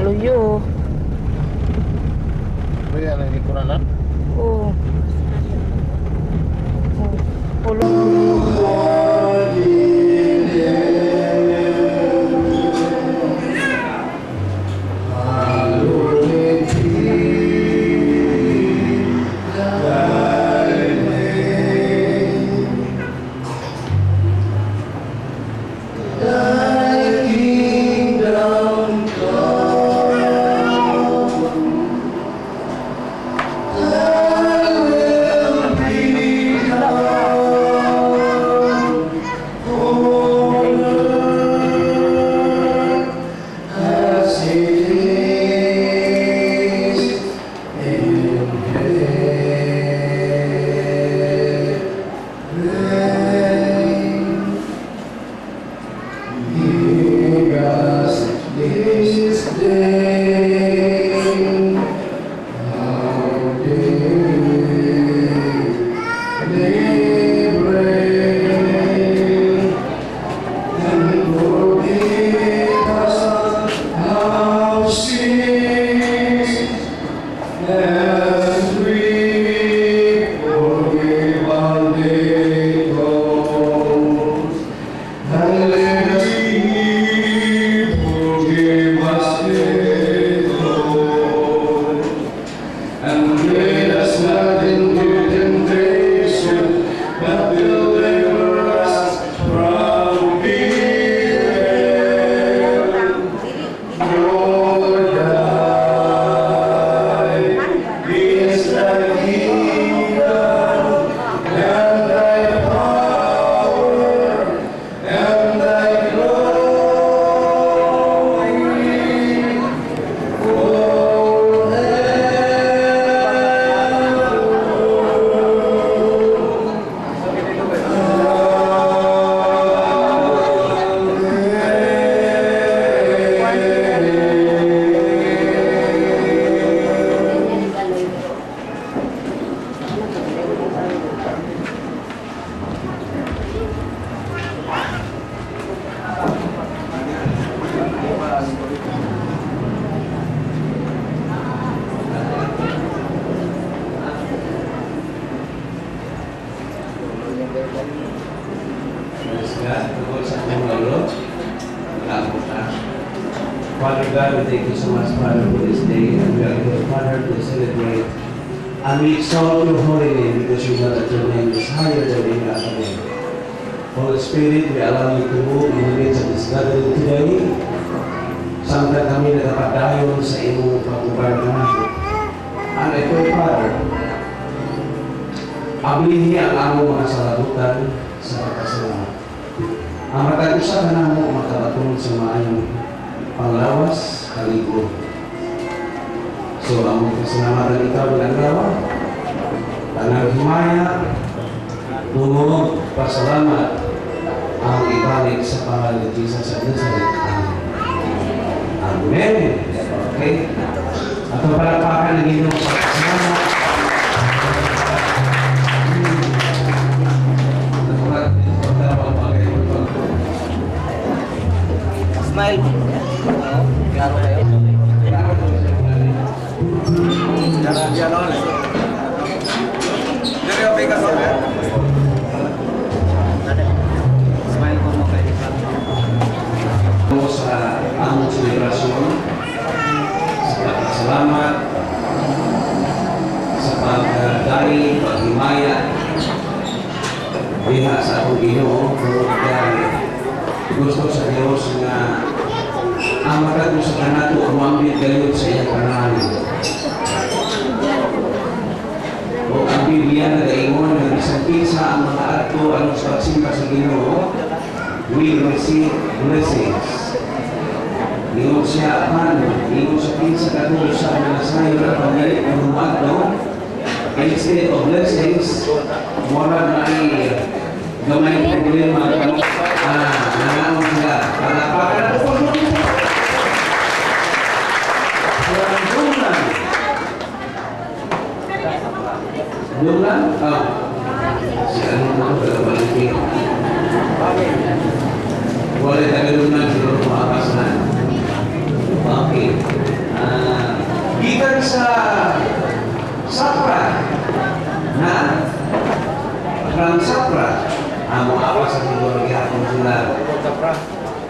Luyo. Luya na likuran na. Oo. Oh. Ulo. As it is in heaven. Give us this day our daily bread, and forgive us our sins, as we forgive our debtors. And let us forgive us debtors. And lead us not into temptation, but deliver us from evil. For thine is the kingdom, and thy power, and thy glory, forever. Praise God. Tungkol sa atong lolo, nakaabot na. Father God, we thank you so much, Father, for this day. And we are here, Father, to celebrate. And we exalt your holy name because you know that your name is higher than any other name. Holy Spirit, we allow you to move in the midst of this gathering today. Samtang kami nagapadayon sa imong pag-uban. And I pray, Father, ablihi ang among mga salabutan sa pagkasalamat. Ang matag usa kanamo makabaton sa maayong panglawas, kalig-on. So, among kasalamatan ikaw bilang lawa, tanang himaya, tungod pasalamat ang ibalik sa pangalan ni Jesus sa Nazareth. Amen. Amen. Okay. At ang palakpakan ng Ginoo sa pasalamat. Smile. Klaro kayo? Dili okay ka sa Smile ko mo kayo. Sa among selebrasyon, sa pagpasalamat, sa pagdari, paghimaya diha sa atong Ginoo, tungod kay gusto sa Dios nga ang matag usa kanato muambit gayud sa iyang pangalan. O ang Biblia nagaingon nga bisan kinsa ang mga adto aron sa pagsimba sa Ginoo will receive blessings. Ingon siya man, ingon sa kinsa kadto sa mga sayo na pamili ang muadto, instead of blessings, murag na ay gamay problema, nangaon sila. Palakpakan na po. From Dulan. Dulan? Oh. Si ano na ito, taga-Balingking. Wala taga-Dulan, siguro maakas na. Okay.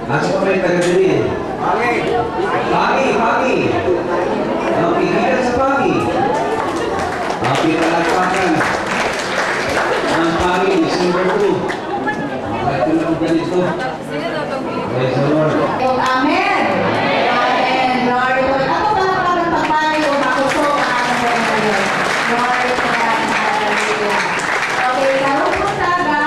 Nasa pa may taga diri? Pangi. Pangi, Pangi. Okay, gikan sa Pangi. Okay, palakpakan. Ang Pangi, December 2. Okay, ito na ganito. Praise the Lord. Amen. Amen. Glory to God. Ako pala parang pagpali o makusog ang atong buhay. Glory to God. Hallelujah. Okay, karong buntaga,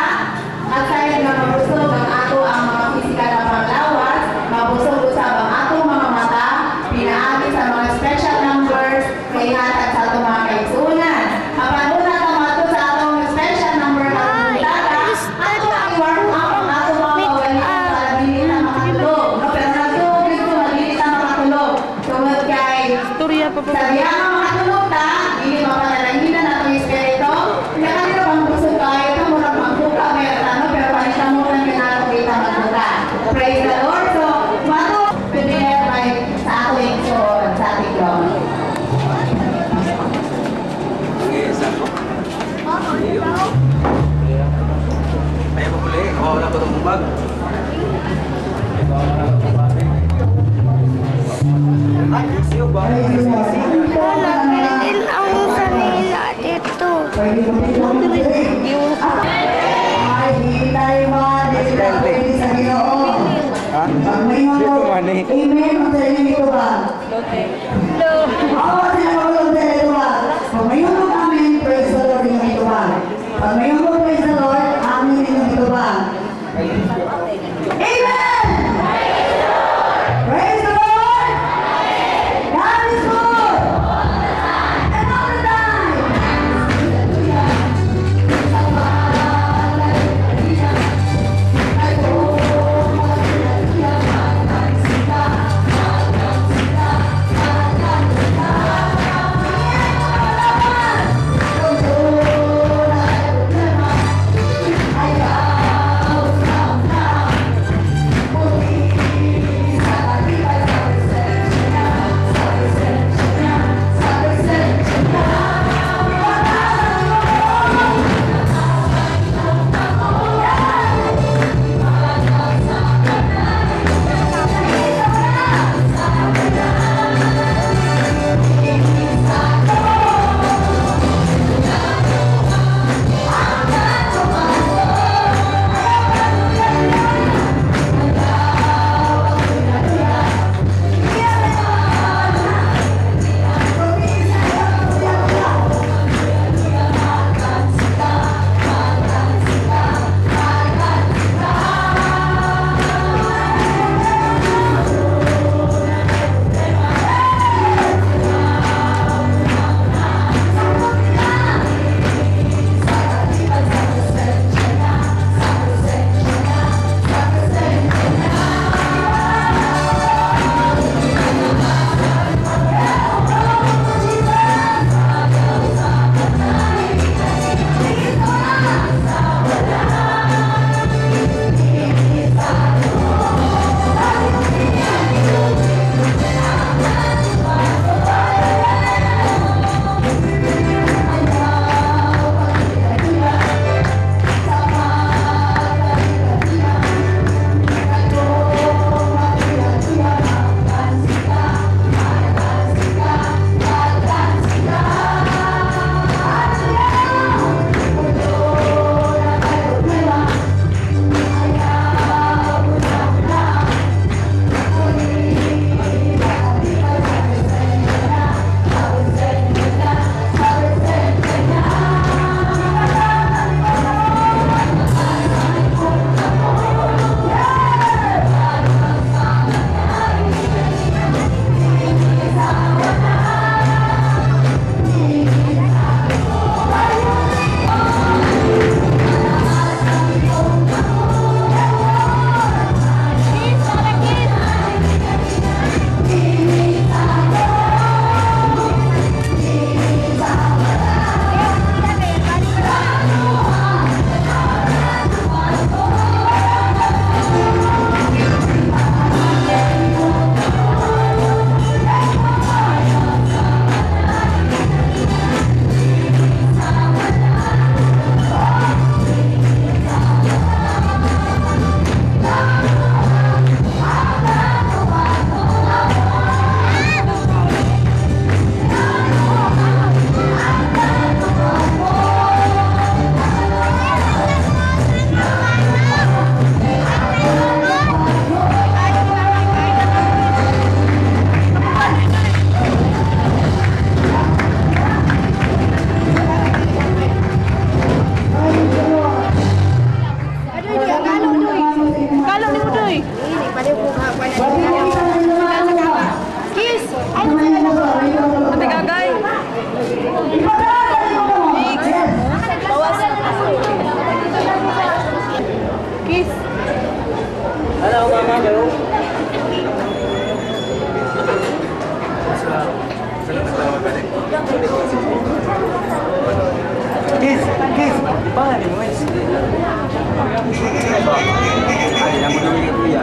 aside nga mabusog ang ato ang mga physical na panglawas, mabusog usab ang atong mga mata, pinaagi sa mga special numbers kay hatag sa atong mga kaigsuonan. Apan una ta moadto sa atong special number karong buntaga, ato ang i-warm up ang atong mga kaugalingon para dili na makatulog. No, pero nagtuog dito, dili ta makatulog. Tungod kay Istorya pa pa. sa diha nga makatulog ta, dili mapanalanginan atong espiritu. Kaya kanina pang busog kayo ta, murag magbuka may ano, pero panitamutan kinato kita magbuka. Praise the Lord. So, mato prepare by sa ato igsoon sa ating Lord. Ayaw pa puli. Oh, wala pa itong bag. Wala, ang kanila dito. Ay, hintay ba? Dili ka pwede sa Ginoo. Pag may mga Amen, ang sa inyo ito ba? Oo, sa inyo sa ito ba? Pag may mga amen, praise the Lord inyo ito ba? Pag may mga praise the Lord, amen inyo ito ba? Amen! Praise the Lord! God is good! And all the time! Pwede mo kita ng inyong mga anak. Kiss! Ay, Ate Gagay! Ipagalagan mo. Yes. Bawas! Kiss! Ano, mama, kayo? Kiss! Kiss! Paano mo? Ay, lang mo naman yung kuya.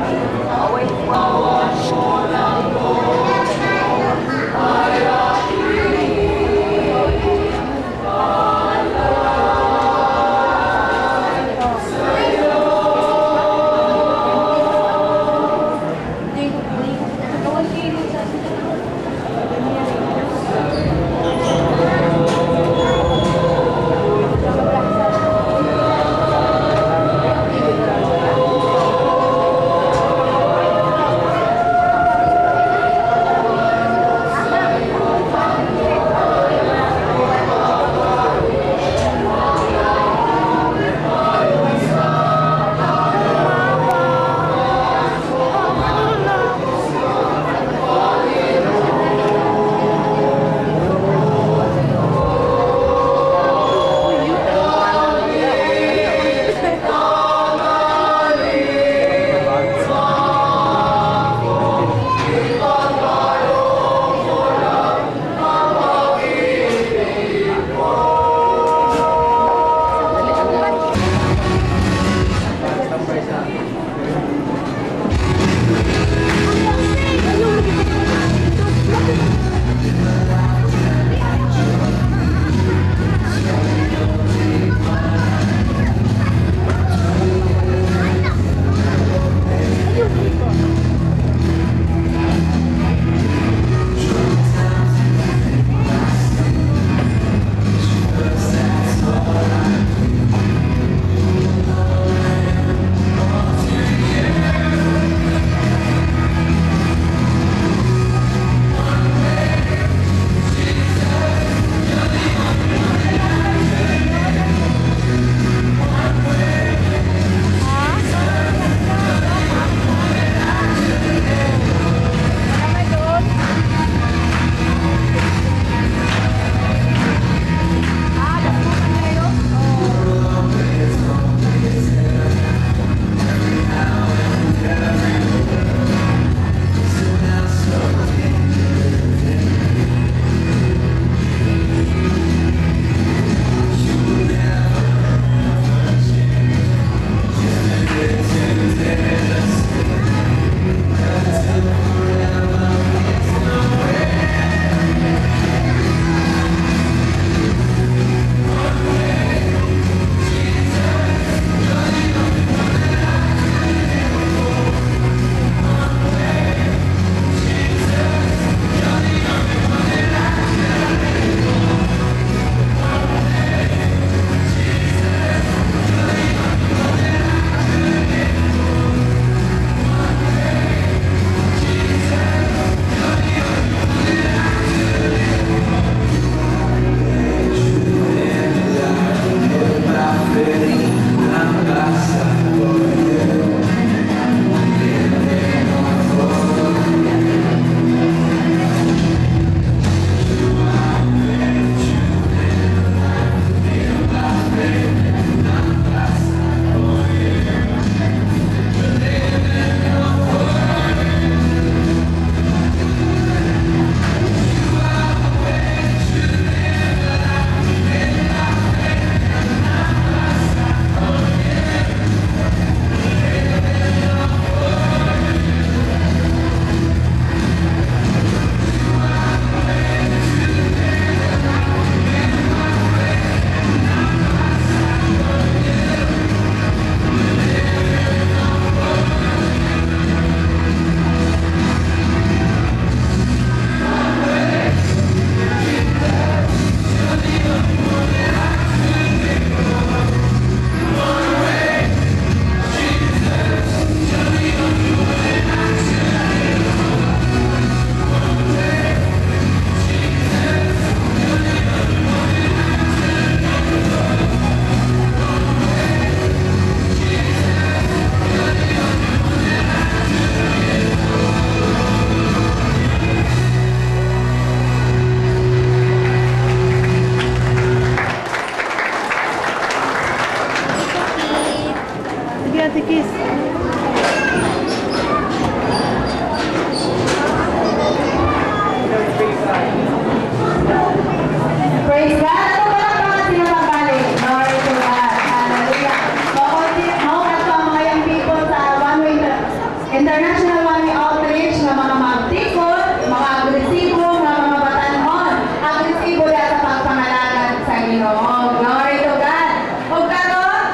International Mommy Outreach nga mga magtikod, mga agresibo nga mga batanon, agresibo ya sa pagpangalagad sa Ginoo. Glory to God. Ug karon,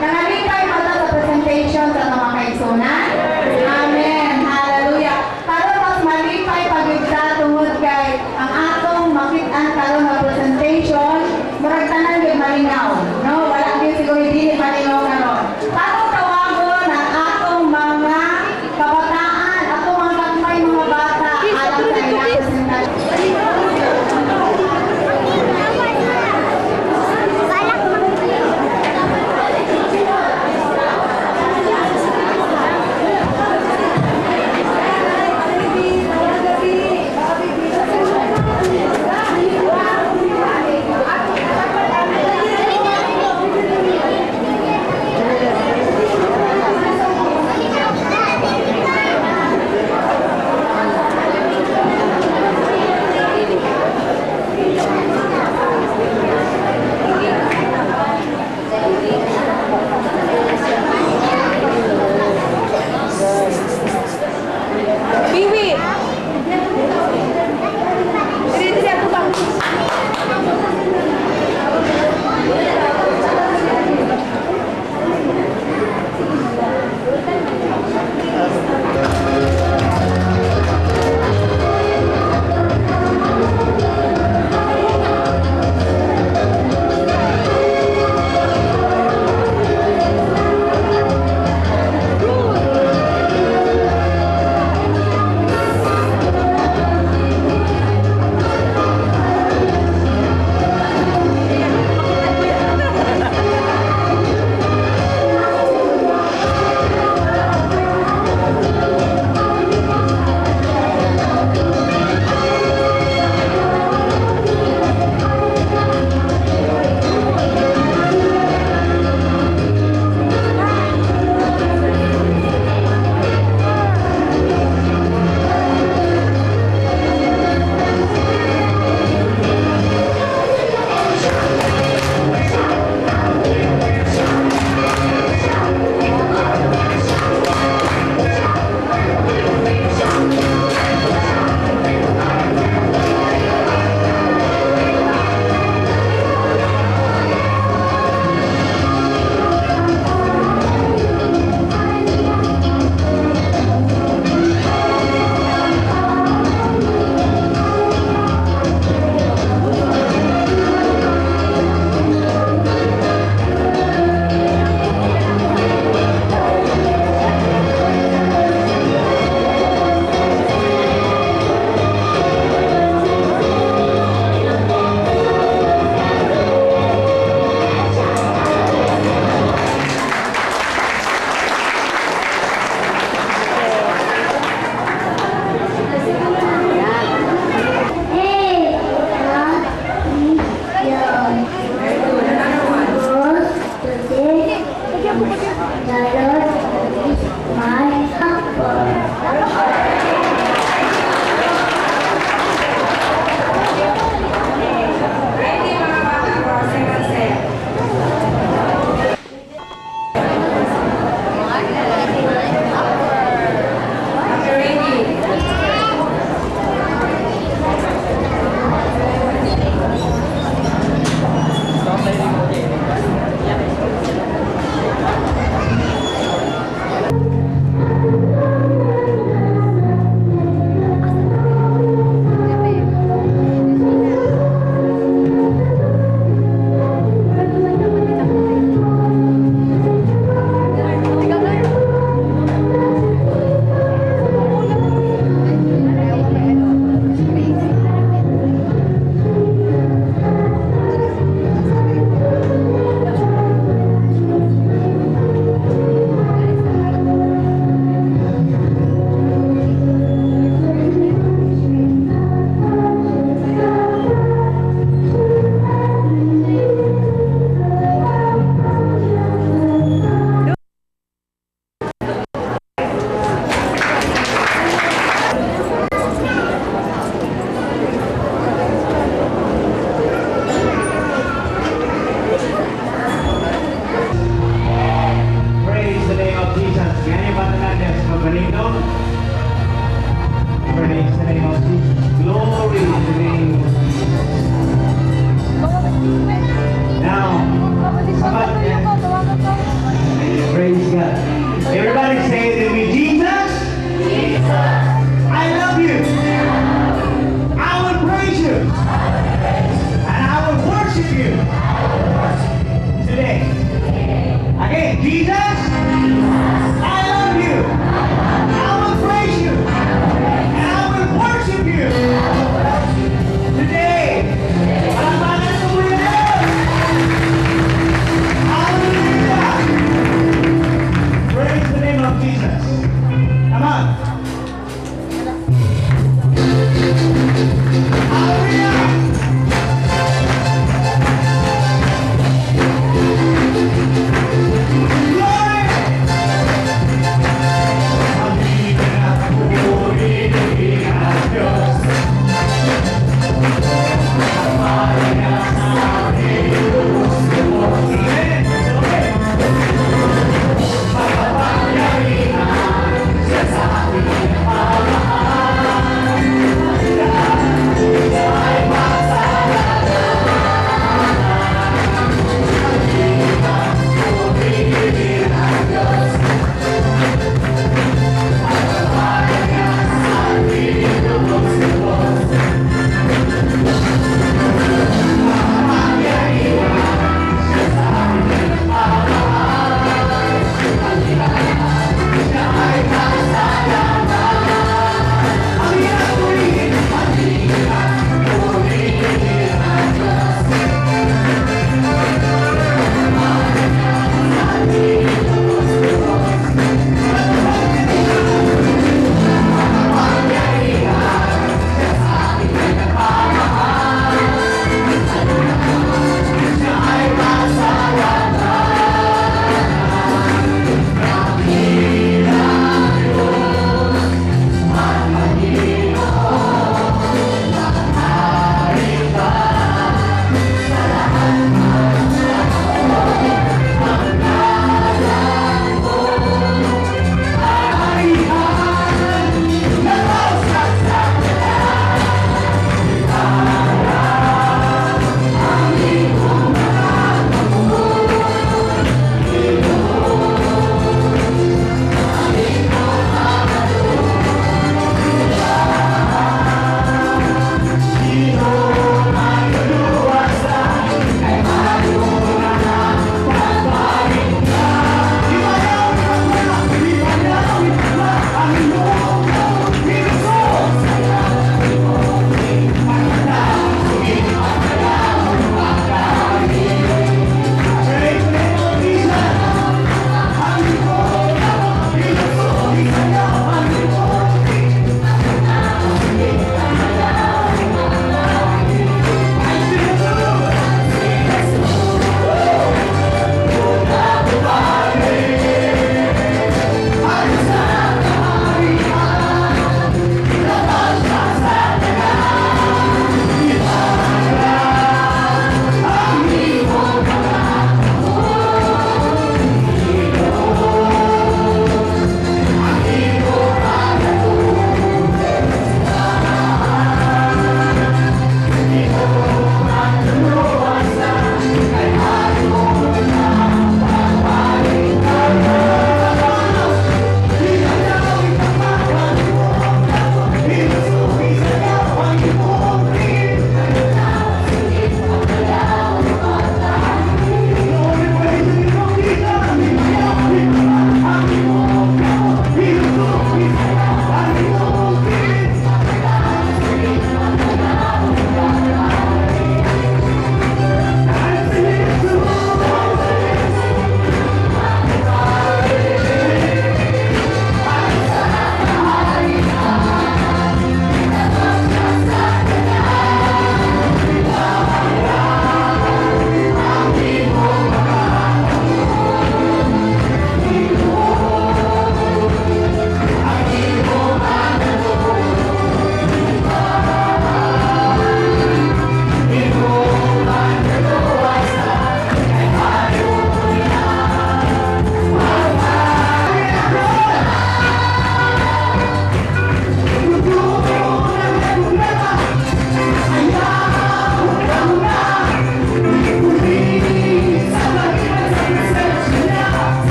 nangalipay mata sa presentation sa mga kaigsunan. Amen. Hallelujah. Karon mas malipay pagid ta tungod kay ang atong makit-an karon nga presentation, murag tanan gyud malingaw. No, wala gyud siguro dili malingaw karon. Atong tawagon ang atong mga kabataan, atong mga gagmay mga bata Kiss, alang atro sa dito, ilang kiss. presentasyon. Biwi! Dili, dili, ako ba? Hallelujah! Glory!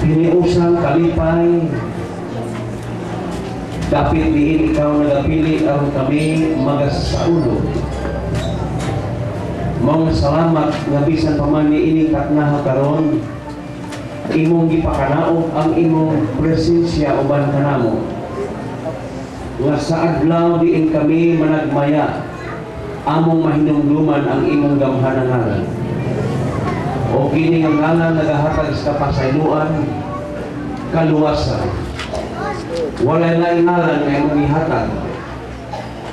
Hiniusang kalipay, dapit diin ikaw nagapili aron kami magasaulo. Maong salamat nga bisan pa man niining katnaha karon, imong gipakanaog ang imong presensya uban kanamo. Nga sa adlaw diin kami managmaya, among mahinumduman ang imong gamhanang ngalan. O kini nga ngalan nagahatag sa kapasayloan, kaluwasan. Walay laing ngalan nga imong gihatag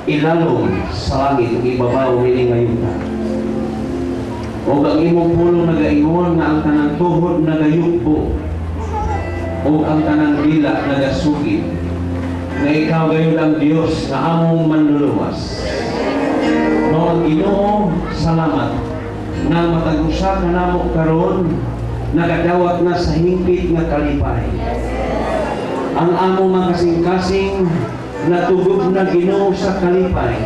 ilalom sa langit ug ibabaw niini nga yuta. O ang imong pulong nagaingon nga ang tanang tuhod nagayugbo o ang tanang dila nagasugid na ikaw gayud ang Dios nga among manluluwas. Mao ang Ginoo, salamat nga matag usa kanamo karon nagadawat na sa hingpit nga kalipay. Ang among mga kasing-kasing natugog na, Ginoo, sa kalipay.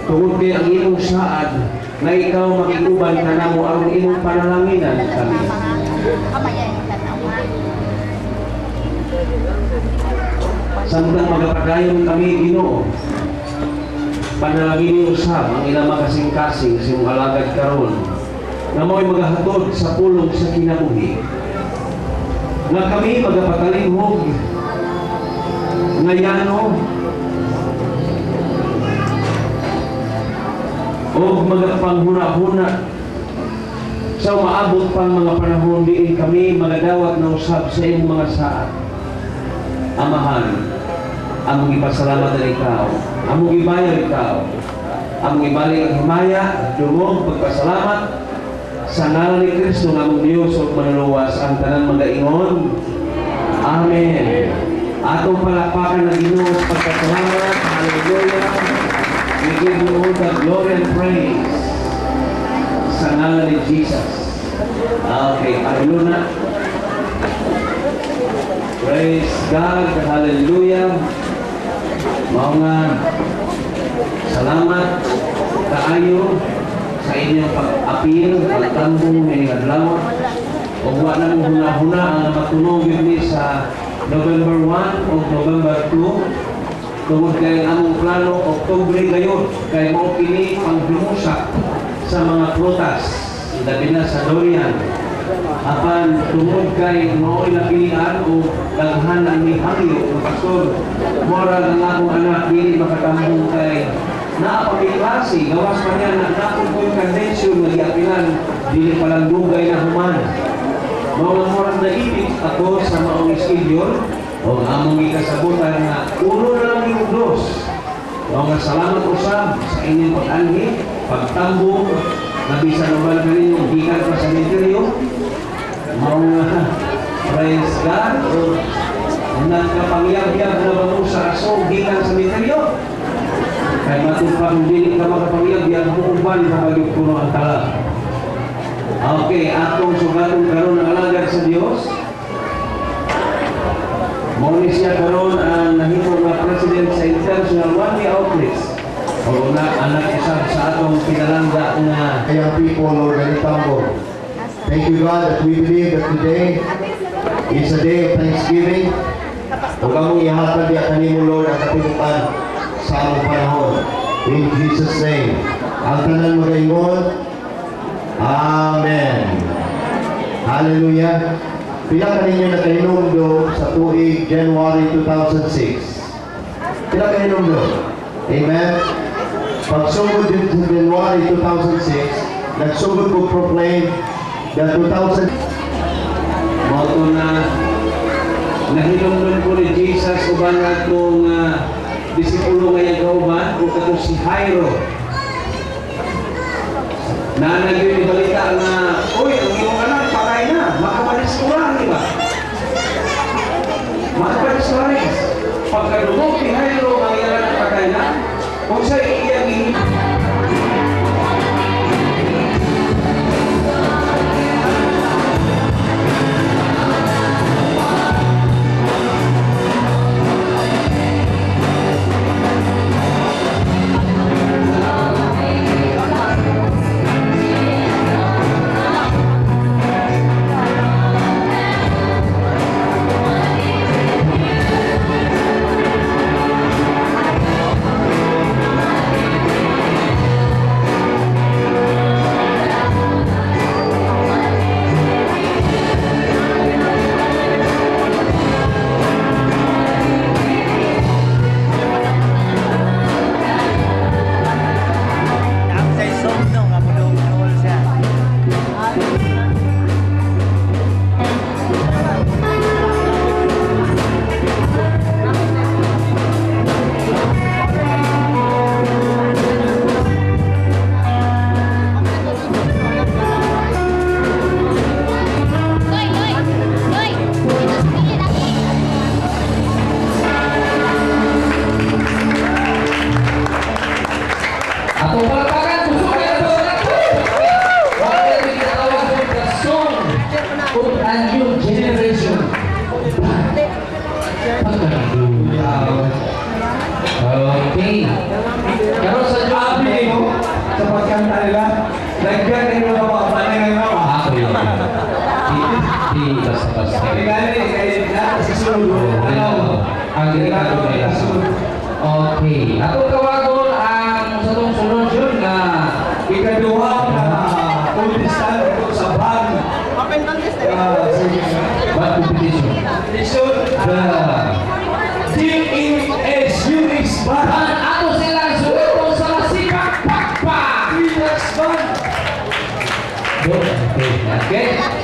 Tungod kay ang imong saad na ikaw makiguban kanamo aron imong panalanginan kami. Kamaya yung tanawa. Samtang magapadayon kami, Ginoo, panalangini usab ang ilang makasing-kasing sa imong alagad karon nga mao'y magahatod sa pulong sa kinabuhi. Nga kami magapatalimhog nga yano o magapanghuna-huna sa umaabot pang mga panahon diin kami magadawat na usab sa imong mga saad. Amahan, among ipasalamat ang ikaw, among ibayar ikaw, among ibalik ang himaya, dungog, pagpasalamat sa ngalan ni Kristo nga among Diyos ug manluluwas. Ang tanan magaingon, Amen. Atong palakpakan ang Ginoo sa pagpasalamat. Hallelujah. We give you all the glory and praise sa ngalan ni Jesus. Okay, hallelujah. Praise God. Hallelujah. Mao nga salamat kaayo sa inyong pag-apil, pagtambong ngayong adlaw. Ug wa na mo huna-huna ang matunog yun ni sa November 1 o November 2. Tungod kay ang among plano, Oktubre gayon, kay mao kini panghimusa sa mga prutas, labi na sa durian. Apan tungod kay mao'y napilian o daghan ang mihangyo ng pastor, mura ang akong anak dili makatambong kay naa pa may klase, gawas pa niya na nakon ko'y convention nga giapilan, dili pa lang dugay na human. Mao nga murag naipit ako sa maong schedule o ang among gikasabutan nga uno na lang yung dos. Mao nga salamat usab sa inyong pag-anhi, pagtambong, na bisan naman kaninyo gikan pa sa cementerio. Mao nga praise God, o nagkapangyab-yab na ba mo sa aso gikan sa cementerio? Kay matud pa kung dili ka makapangyab-yab, muuban ka magyud kuno ang talab. Okay, atong sugaton karon ang alagad sa Dios. Mao ni siya karon ang nahimo nga president sa International One Way Outreach. O na anak usab sa atong pinalangga nga Young people, Lord, and Tambo. Thank you, God, that we believe that today is a day of thanksgiving. Ug among ihatag diha kanimo, Lord, ang katibukan sa among panahon. In Jesus' name. Ang tanan magaingon, Amen. Hallelujah. Pila ka ninyo nakahinumdom sa tuig January 2006? Pila ka hinumdom? Amen. Pagsugod din sa January 2006, nagsugod ko proclaim the 2000 Mao to na nahinumdom ko ni Jesus uban atong disipulo nga iyang kauban ug kato si Jairo. Na nagyoy balita nga, "Uy, ang iyong anak patay na, makapadiskuran," di ba? Makapadiskuran. Pagkadungog ni Jairo ang iyang anak patay na, kung sa iyang sa pastel. Kaya kaya sa sulod. Ano? Ang delikado nila. Okay. Atong tawagon ang sa atong sunod yun nga Ikaduha na contestant ko sa band. Open contest eh. Band competition. Competition. The GESUX Band. Band ato sila suot sa Masipak Pakpak. GES Band. Okay.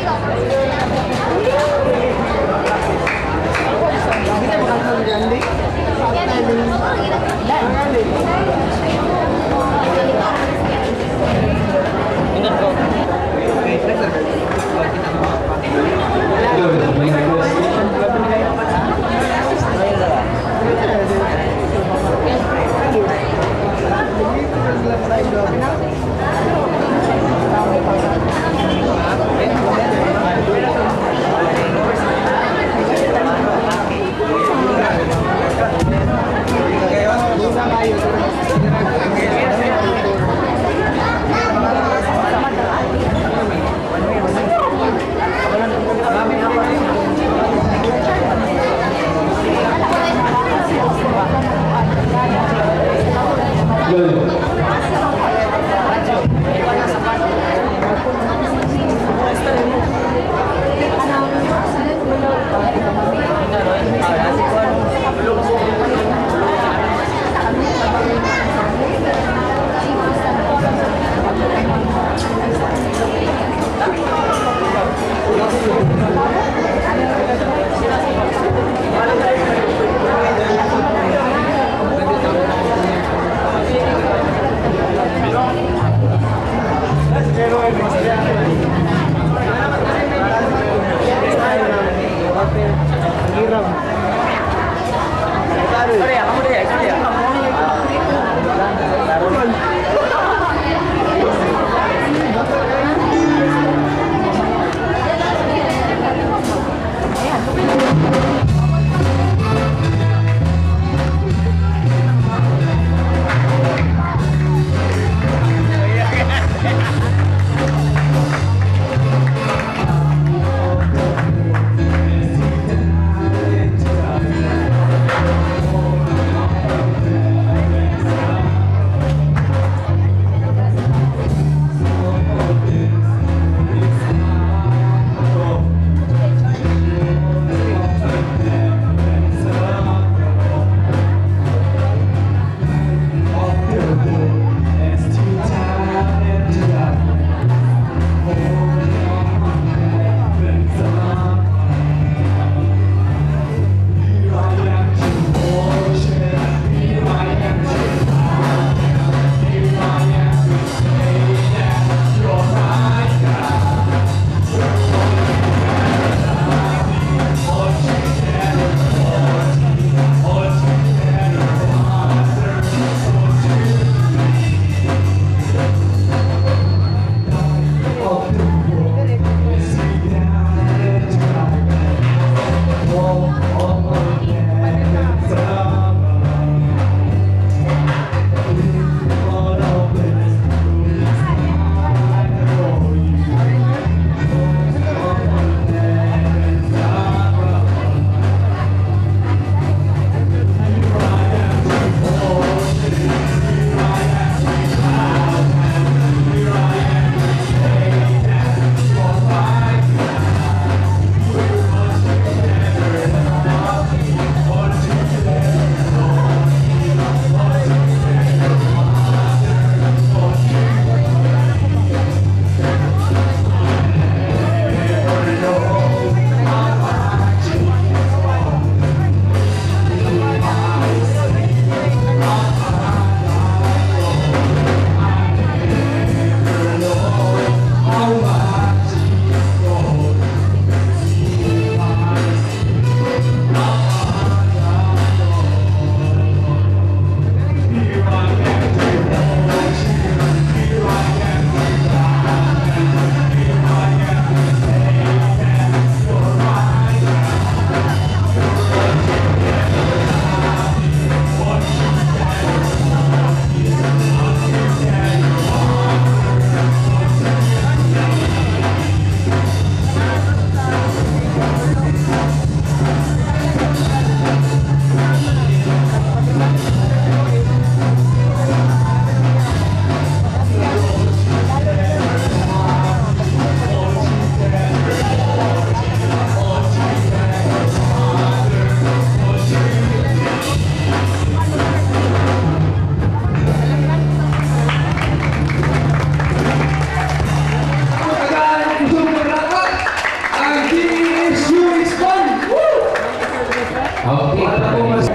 Okay. Wala ko mas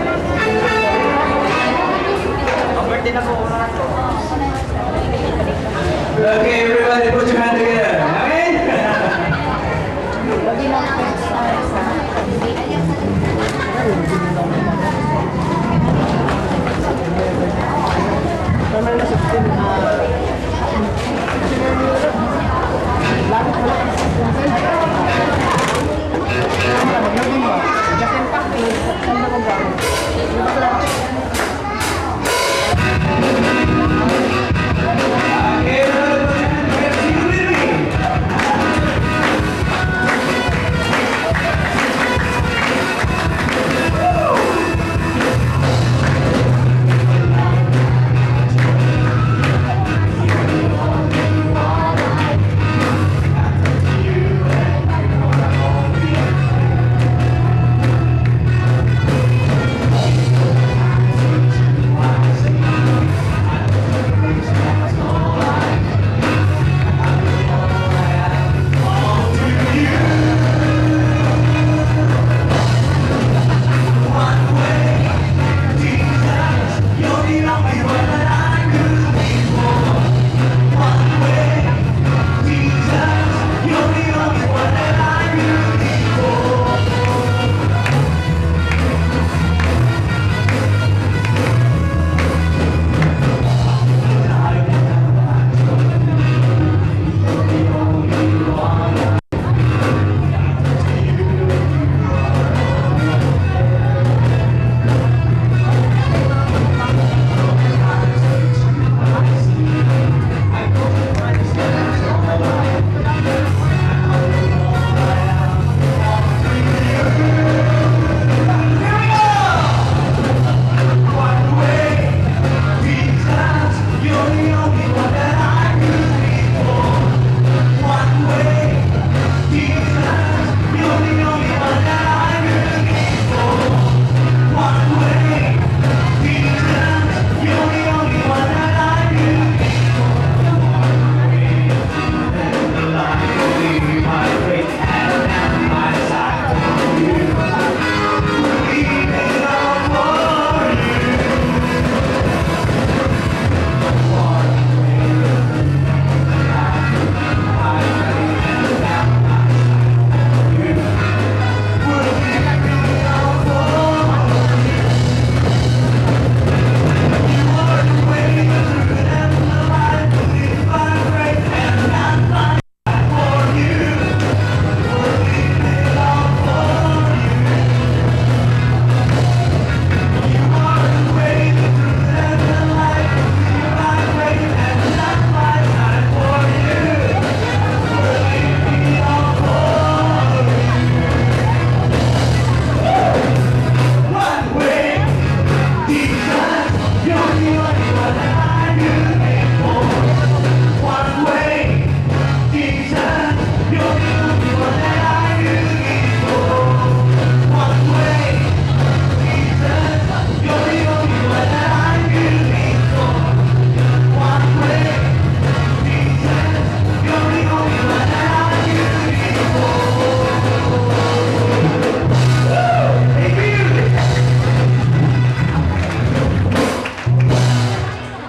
Okay, everybody put your hand together. Amen? Okay, everybody put your hand together. Sing with me.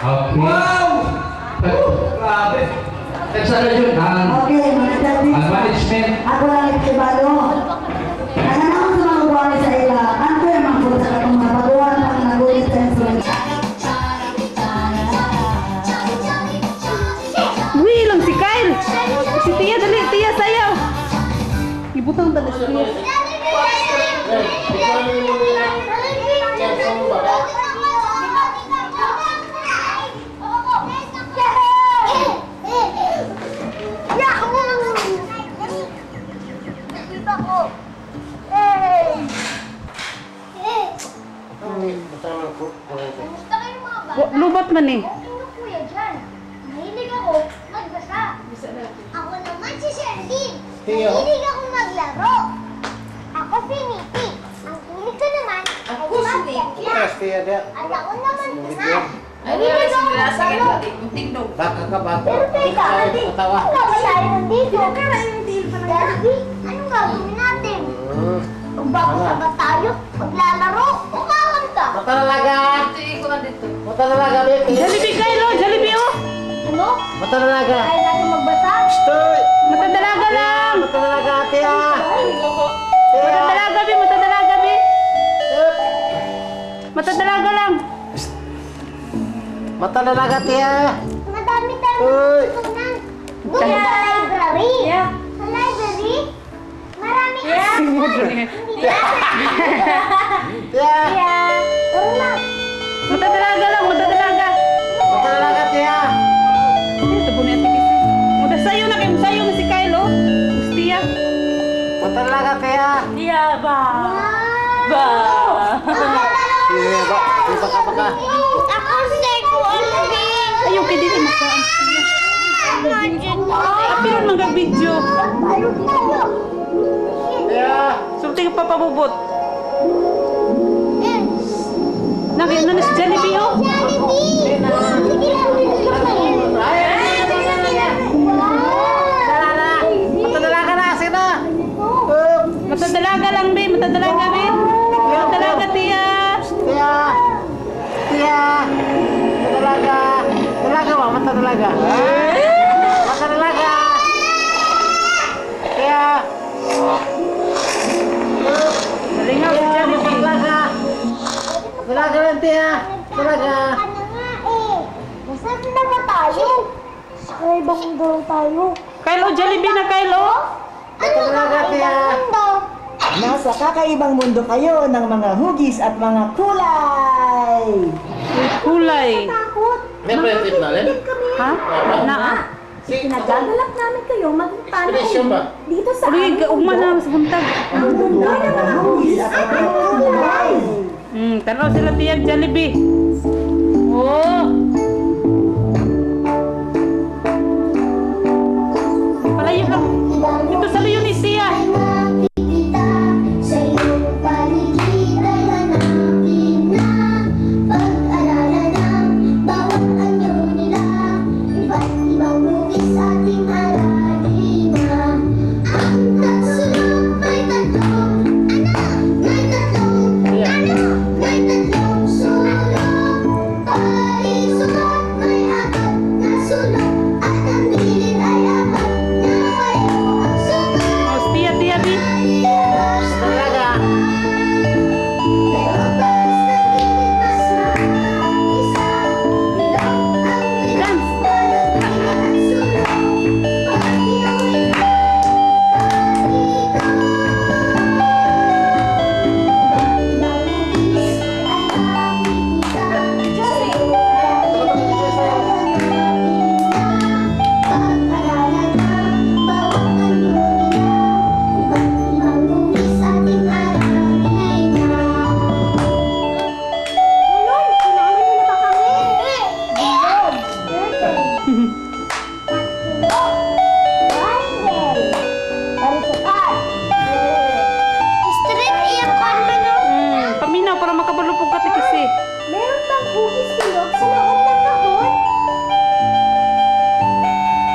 Okay. Wow! Grabe. Nagsara yun ang Okay, mga daddy. ang management. Ako lang ikibalo. Ang anong sa mga buwan sa ila, ang kuya mangkot sa katong mga baguhan pang nagulit sa instrument. Uy, lang si Kyle. Si Tia, dali. Tia, sayaw. Ibutang dali si Tia. Kumusta kayo mga bata? Lubat man eh. Okay na kuya dyan. Mahilig ako magbasa. Ako naman si Sherlyn. Mahilig ako maglaro. Ako si Nikki. Ang hilig ko naman ay mag-tekla. At ako naman si Matt. Mahilig ako maglaro. Pero teka, ano nga ba tayo nandito? Darby, anong gagawin natin? Magbabasa ba tayo? Maglalaro? Mata dalaga, baby. Jollibee, Kyle, oh. Jollibee, oh. Ano? Mata dalaga. Kaya natin magbasa? Stoy! Mata dalaga lang. Mata dalaga, Tia. Mata dalaga, bi. Mata dalaga, bi. Mata dalaga lang. Mata dalaga, Tia. Madami tayong Uy. natutunan. Doon sa library. Sa library, marami Hindi ba? Tia. Kaya, tara na. Mata dalaga lang, mata dalaga. Mata dalaga, Tia. Ito po na kasi. Muda sayo na kayo, sayo na si Kyle, oh. Gustiya. Mata dalaga, Tia. Yeah, ba. Ba. Sige, ba? Baka, baka. Ako sa Alvin. Ayaw kay dili maka. Apil man ga video. Tia. Sulti ka papabubot. Naki na si Jollibee, oh. Jollibee! Sige lang, dito lang. Mata dalaga na, sige na. Up. Mata dalaga lang, bi. Mata dalaga, bi. Mata dalaga, tiya. Tia. Tia. Mata dalaga. Dalaga ba? Mata dalaga. Mata dalaga. Tia. Nalingaw si Mata Jollibee. dalaga. Dalaga lang, Tia. Dalaga. Ano nga eh? Nasaan na ba tayo? Sa ibang mundo tayo. Kyle, oh, Jollibee na, Kyle, oh. Ano Dalaga, ang Tia. ibang mundo? Nasa kakaibang mundo kayo ng mga hugis at mga kulay! Uy, kulay. Takot. May friendship na rin? Ha? Naa. Pinagagalak namin kayo maging Expression ba? dito sa Uy, ugma na sa buntag. Ang mundo ng mga hugis at mga kulay! Tanaw sila tiya Jollibee. Oh. Palayo lang. Ito sa layo ni Sia. Nakikita sa iyong paligid ay hanapin na. Pag-alala ng bawat anyo nila. Iba't ibang hugis ating aralin na. Ang tatsulok may tatlong ano? May tatlong ano? May tatlong sulok. Parisukat may apat na sulok. At ang gilid ay apat na pareho ang sukat. Oh, Tia, Tia, bi. Dalaga. Pero para sa gilid mas isa. Bilog ang bilog, Dance. balot at sulok. Pag tinawid ay ikaw. Iba't ibang hugis ay makikita sa iyong paligid ay hanapin na. Pag-alala ng bawat anyo nila. Iba't ibang hugis ating aralin na. Ngayon, kilala niyo na ba kami? Bilog, turtle, tatlo, triangle, parisukat. Street aircon ba no? Paminaw para makabalupog ka kasi. Meron bang hugis bilog sa loob ng kahon?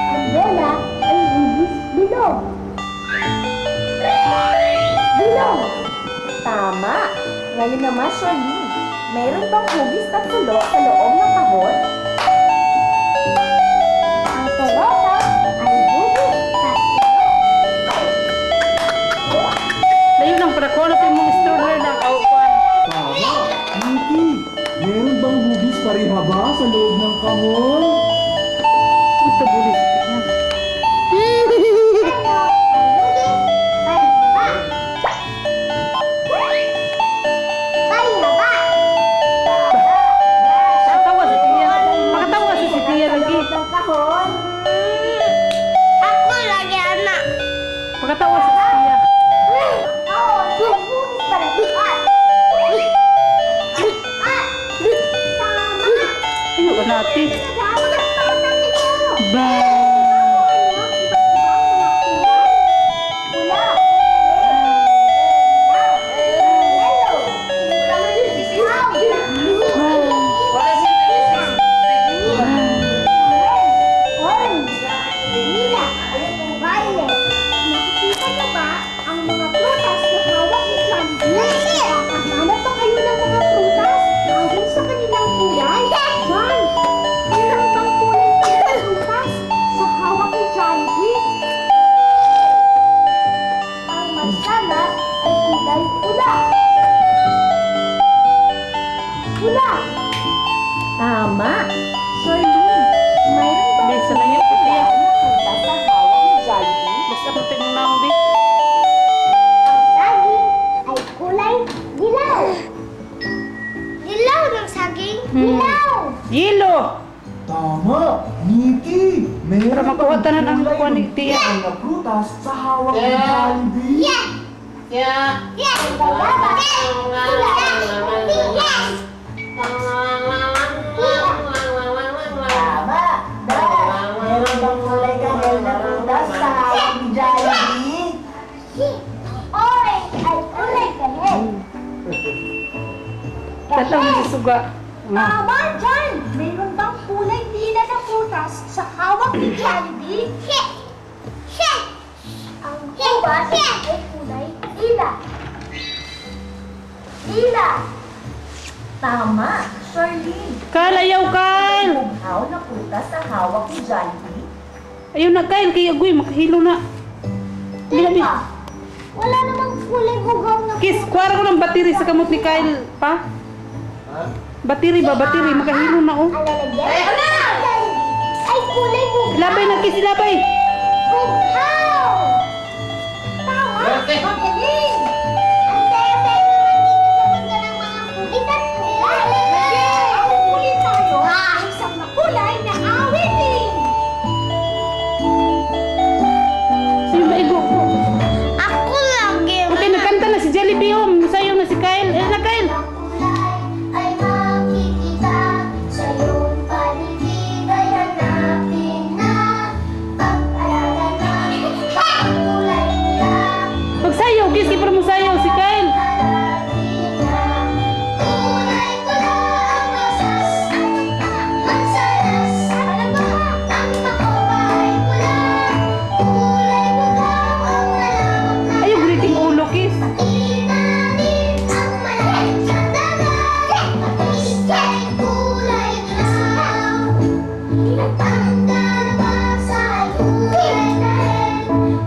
Ang bola ay hugis bilog. Bilog! Tama. Ngayon naman, Charlene, meron bang hugis na tulo sa loob ng kahon? Ang pelota ay hugis tatlo. Layo lang para kuno pa mong stroller na kaukuan. Tama! Nikki, meron bang hugis pareha ba sa loob ng kahon? Ito buli si Tia. Ano ay hugis parihaba? Parihaba! Katawa si Tia. Makatawa si Tia lagi. Ng kahon? Ako lagi anak. Pakatawa si Tia. Oo, hugis parihaba. Tama! Ayun, nati. Ba. Nakikita niyo ba ang mga prutas na hawak ni Jollibee? Nakahanap ba kayo ng mga prutas ayon sa kanilang kulay? Kulay pula. Pula. Tama! Charlene, mayroon bang Bisa na yun, Tia. na prutas sa hawak ni Jollibee? Basta mo tayo naong di. Ang saging ay kulay dilaw. Dilaw ng saging, dilaw. Yelo! Tama! Nikki! Meron Para makuha bang tanan ang kulay kuha ni ng Tia. kulay na prutas sa hawak ni Jollibee? Yeah! Yeah! Yeah! Ang bayabas ay kulay yes! Tama! Dash! Meron bang kulay kahel na prutas sa hawak ni Jollibee? Orange ay kulay kahel. Tatang mo suga. Tama dyan! Mayroon bang kulay lila na prutas sa hawak ni Jollibee? Ang ubas ay kulay lila. Lila. Tama! Charlene, Kyle, ayaw, Kyle! bughaw na prutas sa hawak ni Jollibee? Ayaw na, Kyle. Kay Agoy, makahilo na. Bila, Teka, wala namang kulay bugaw na Kiss, kuwara ko ng batiri sa kamot ni Kyle pa. Batiri ba? Batiri. Makahilo na, oh. Ang lalagyan ng Jollibee ay kulay bugaw. Labay na, kiss, labay. Bughaw! Tama! Magaling! Ang saya-saya naman dito sa mundo ng mga kulit at kulay. Ang ulit tayo ay isang makulay na awitin! Sa'yo maigo ko. Ako lagi. Okay, nagkanta na si Jollibee, oh. Sayo na si Kyle. Eh, na, Kyle. Ang kulay ay makikita sa iyong paligid ay hanapin na pag-alaga ng kulay nila. Magsayaw, kiss, kay para mo sayaw si Kyle. Hanapin na kulay pula ang rosas, mansanas, ang makopa ay pula, kulay bughaw ang malawak na Ayaw, greeting ulo, kiss. Ilalim ang malalim sa dagat, Patis ay kulay dilaw. Ang kalabasa ay kulay dahil,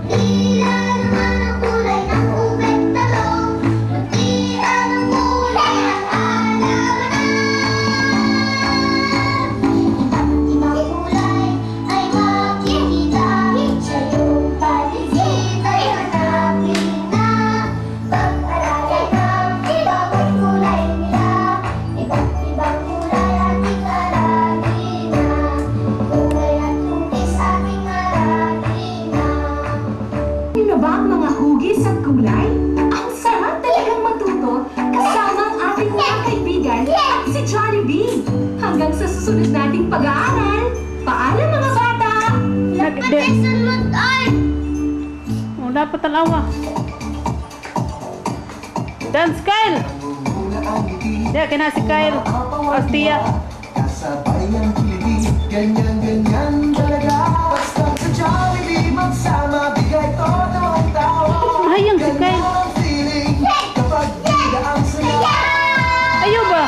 Lila naman ang kulay ng ubet talong, Puti ang kulay ng alamanan. Iba't ibang kulay ay makikita sa iyong paligid ay hanapin na pag-aralan ng bawat kulay nila. Iba't ibang kulay ating aralin na, kulay at hugis ating aralin na. Ano ba ang mga hugis at kulay? Ang sarap talagang matuto kasama ang ating mga kaibigan at si Jollibee. Hanggang sa susunod nating pag-aaral, paalam mga bata! Nag, de, Sunod ay! oh, dapat talawa. Dance, Kyle! Diya, kina si Kyle. Astia. Kasabay ang kiliti, ganyan-ganyan talaga. Basta sa Jollibee magsama, bigay todo ang tawa. Mahayang si Kyle. Ganyan ang feeling kapag bida ang saya. Ayaw ba?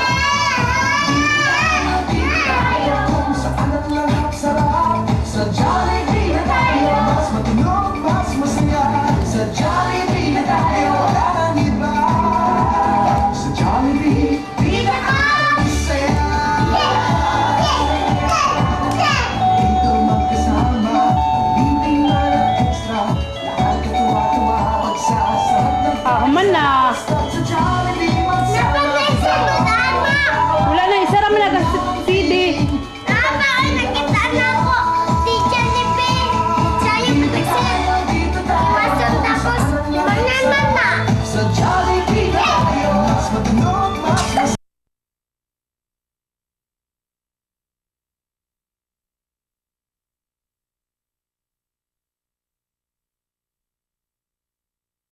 Kung saan ang lahat sarap, sa Jollibee na tayo. Mas matunog, mas masaya. Sa Jollibee na tayo, wala nang iba. Sa Jollibee, bida ang saya. Dito magkasama, meeting man at extra. Lahat katuwa-tuwa, pagsasarap ng Ah, human na.